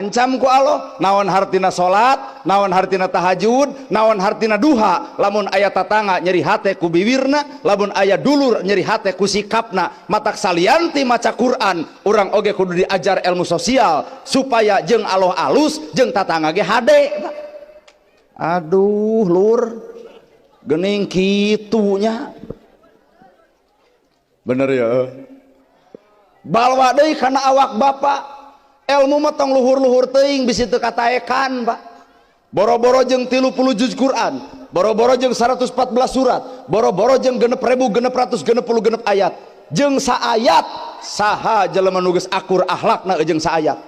Ancam ku Allah, naon hartina salat, naon hartina tahajud, naon hartina duha, lamun aya tatangga nyeri hate ku biwirna, lamun aya dulur nyeri hate ku sikapna. Matak salianti maca Quran, urang oge kudu diajar ilmu sosial supaya jeung Allah alus, jeung tatangga ge hade. Aduh lur, gening kitunya bener ya. Balwa deui kana awak bapak, ilmu mah tong luhur-luhur teuing, bisi teu kataekan, Pak. Boro-boro jeung 30 juz Quran, boro-boro jeung 114 surat, boro-boro jeung 6666 ayat, jeung saayat saha jelema nu geus akur akhlakna jeung saayat,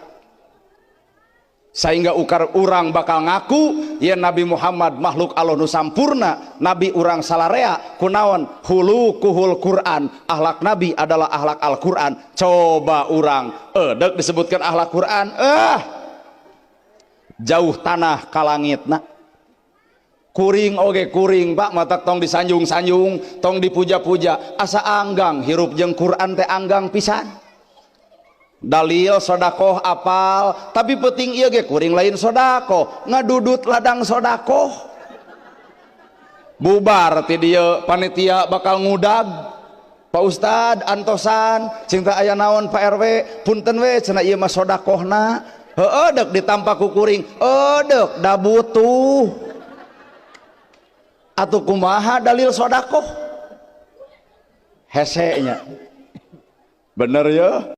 sehingga ukar urang bakal ngaku ya Nabi Muhammad makhluk Allah nu sampurna, Nabi urang salarea. Kunaon? Hulukuhul Quran, akhlak Nabi adalah akhlak Al-Quran. Coba urang edek disebutkan akhlak Quran, jauh tanah ka langitna. Kuring oge kuring, Pak, matak tong disanjung-sanjung, tong dipuja-puja, asa anggang hirup jeung Quran teh, anggang pisan. Dalil sodakoh apal, tapi penting ieu ge kuring lain sodakoh, ngadudut ladang sodakoh. Bubar ti dieu panitia bakal ngudag, "Pak Ustad, antosan cinta aya naon, Pak RW, punten we," cenah, "ieu mah sodakohna." Heueuh, deuk ditampa ku kuring, edek da butuh atuh. Kumaha dalil sodakoh? Hese nya, bener ya.